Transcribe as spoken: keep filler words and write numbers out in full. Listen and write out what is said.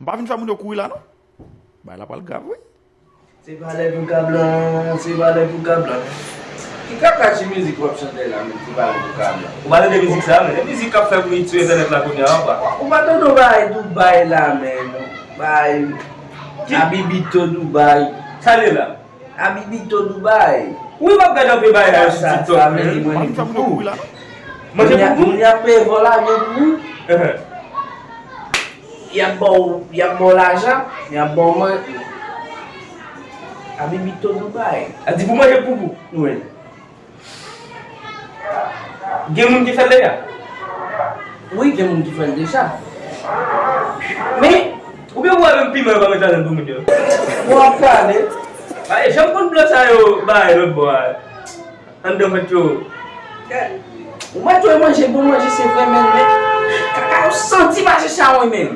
M pa vin fè moun yo kouri la non. Bagay la pral grav wi. Se pa lè pou kablan, se pa lè pou kablan. Ki kaka ti mizik w ap chante la menm, se pa lè pou kablan. Ou pa tande mizik sa menm, e mizik k ap fè bri sou entènèt la kounye a anba. Ou pa tande yon bagay Dubai la menm, bagay Abibito Dubai. Sa l ye la? Abibito Dubai. Wi, m ap gade anpil bagay la sou TikTok. Sa vle di mwen gen poupou. Manje poupou? Moun y ap peye vòl avyon pou ou. Y ap ba w, y ap ba w lajan, y ap ba w manje. Abibito Dubai. A di pou manje poupou? Wi. Gen moun ki fè l deja? Wi, gen moun ki fè l deja. Men, oubyen ou wè menm piman yo pa met ladan l pou moun yo? Bon, w ap pale. Ay, janm konn blan sa yo bay lòt bò a. Anndan vant yo. Ou mèt wè manje, bon manje se vre menm, men kaka yo santi pase chawony menm.